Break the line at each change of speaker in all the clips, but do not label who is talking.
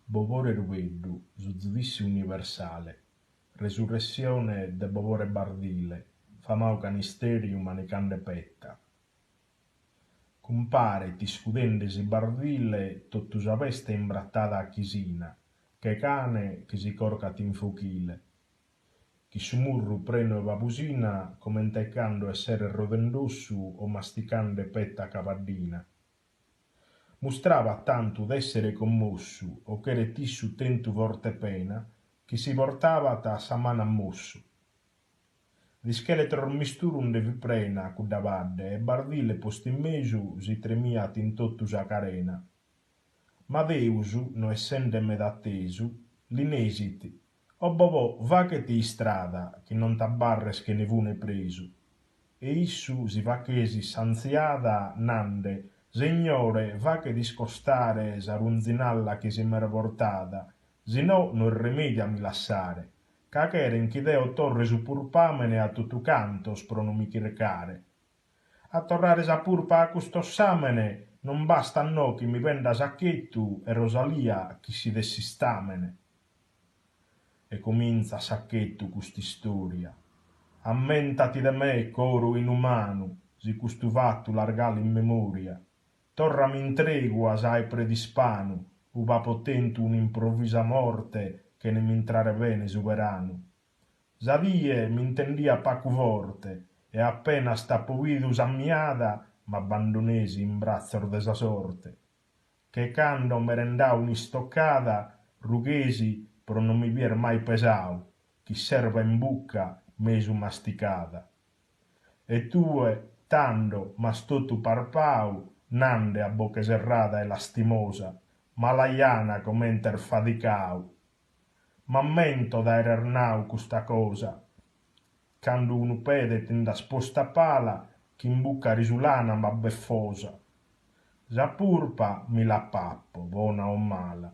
Bobore Rubeddu, su zudissiu universale, resurressione de Bobore Bardile, famau canisteriu manicande petta. Cumparet iscudendesi Bardile totu sa peste imbrattada a chisina, che cane chi si corcat in fochile. Chi su murru prenu 'e pabusina comente cando esseret rodend'ossu o masticande petta cabaddina. Mustrabat tantu d'èssere commossu o cheret issu tentu forte pena chi si portabat sa manu a mossu. D'ischeletros misturu nde fit prena cudda badde e Bardile postu in mesu si tremiat in totu sa carena. Ma Deus, no essende meda atesu, li nesit, O Bobò, fàgheti istrada chi non t'abbarres chene fune presu. E issu si fachesit s'antziada nande, Segnore, faghe discostare sa runzinalla chi si m'est bortada, si no no est remediu a mi lassare, ca cheren chi deo torre su purpamene a totu cantos pro no mi chircare. A torrare sa purpa a cust'ossàmene non bastat no chi mi bendat Sacchettu e Rosalia chi si det s'istàmene. E comintzat Sacchettu cust'istòria. Ammèntati de me, coro inumanu, si custu fattu l'as galu in memòria. Tòrrami intregu a sa 'e Predispanu, ube apo tentu un'improvisa morte chene m'intrare bene su beranu. Sa die m'intendia pacu forte e apenas t'apo bidu s'ammiada m'abbandonesi in bratzos de sa sorte. Che cando m'eren dau un'istocada rughesi pro non mi bier mai pesau chi s'erva in bucca mesu masticada. E tue, tando, m'as totu parpau nande a boche serrada e lastimosa, Malajana comente est fadicau! M'ammento d'aer nau custa cosa, cando unu pede ti nd'as postu a pala chin bucca risulana ma beffosa. Sa purpa mi la pappo, bona o mala.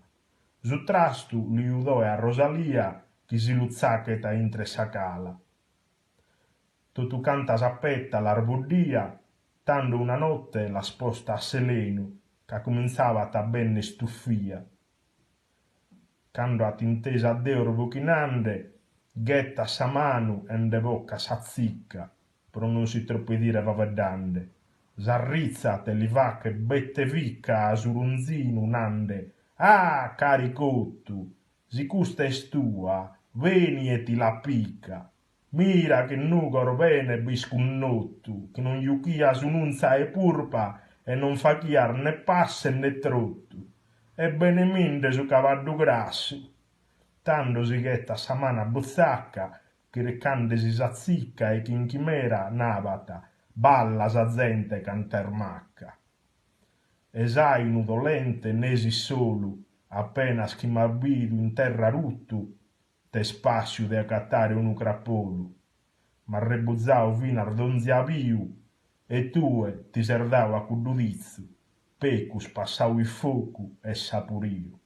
Su trastu liu doe a Rosalia chi si lu tzachet a intre sa cala. Totu canta sa petta l'as buddia, tando una notte l'as posta a selenu ca cumintzabat a benner tuffia. Cando at intesu a Deus bochinande, ghettat sa manu e nde bocat sa tzicca, pro non si tropedire faeddande. S'arritzat e li fachet bette ficca a su runzinu nande, Ah, caricottu! Si custa est tua, beni e ti la pica! Mira chi in Nùgoro bene b'is cunnotu, chi non juchias un'untza 'e purpa e non fachias ne passu e ne trottu. E beneminde su cabaddu grassu. Tando si ghettat sa manu a butzacca, chircandesi sa tzicca e chin chimera nabat, Balla sa zente cant'est macca. E s'ainu dolente nesit solu, apenas chi m'as bidu in terra ruttu, T'est pàssiu de acatare unu crapolu, m'as rebuzau finas donzi abiu e tue ti ses dau a cuddu ditzu, pecus passau iffocu e sapuriu.